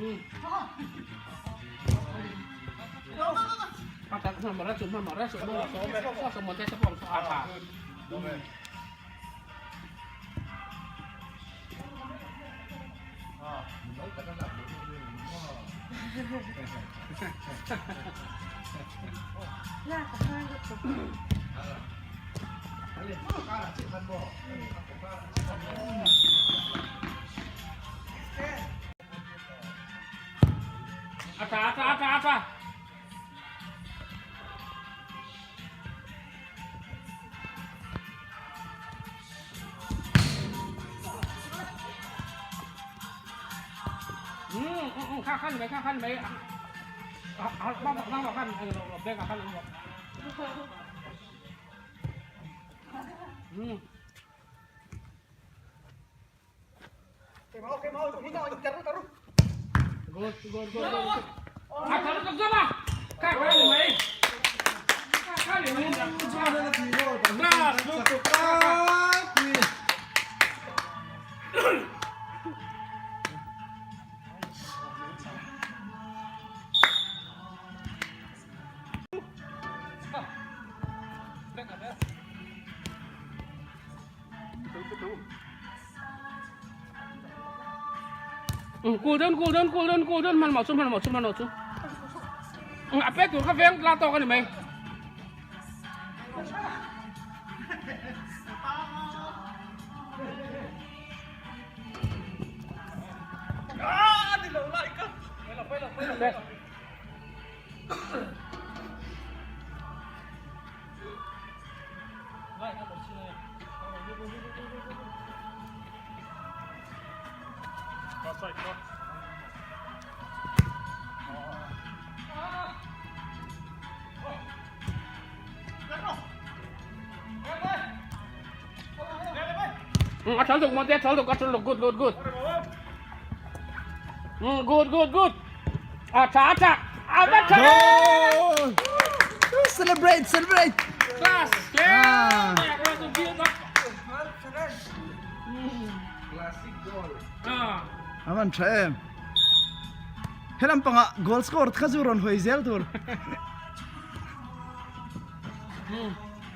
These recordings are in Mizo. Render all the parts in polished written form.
A tha, a tha, a tha, a tha. Kha khan mai, kha khan mai. Bang bang bang khan, bang khan bang. Good, good, good. A tha lutuk zawk a. Kha kha ni mai. Kha kha ni mai. Class lutuk. Cool down, cool down, cool down, cool down, hmanhmawh chu, hmanhmawh chu, hmanhmawh chu. A pek tur kha veng la tawk a ni mai. A thal tuk mawte, a thal tuk, a thal tuk, good, good, good. Good, good, good. A tha, a tha. A va tha. Celebrate, celebrate. Class. Ah. Classic goal. A van tha em. Helam panga goal score kha chu rawn hawi zel tur.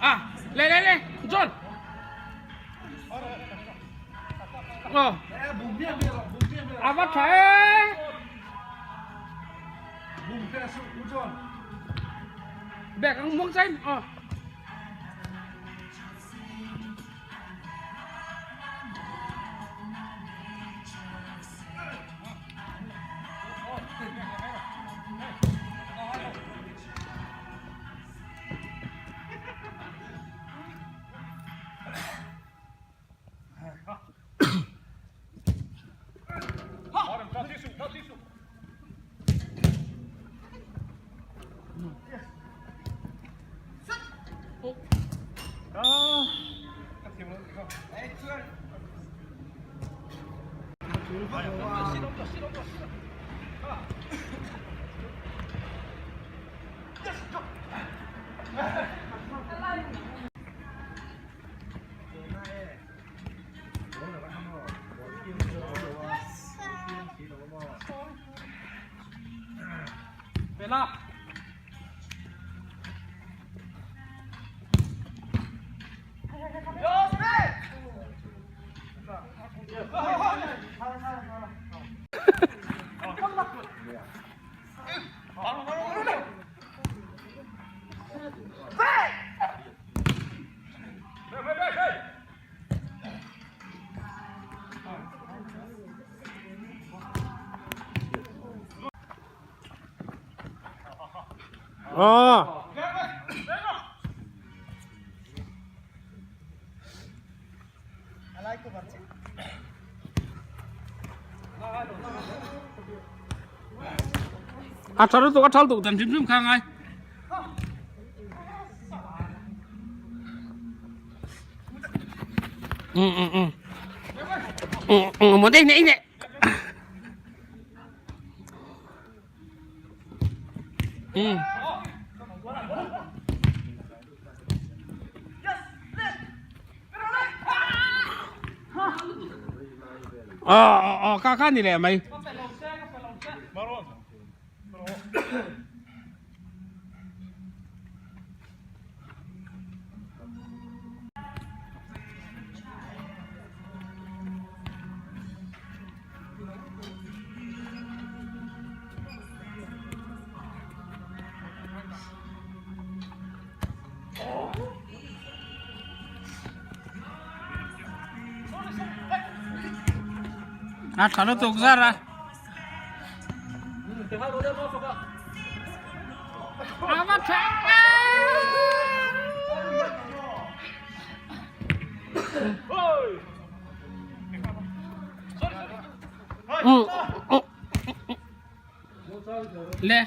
Ah, le le le, John. Oh. A va tha e. Bek ang muang chain. Oh. Bella. Aw. A tha lutuk a tha lutuk dan hrim hrim kha ngai. Ừ ừ ừ. Ừ ừ muốn đây này này. Ừ. Ờ ờ ờ ca ca ni leh mai. A tha lutuk zar a. A va tha Le.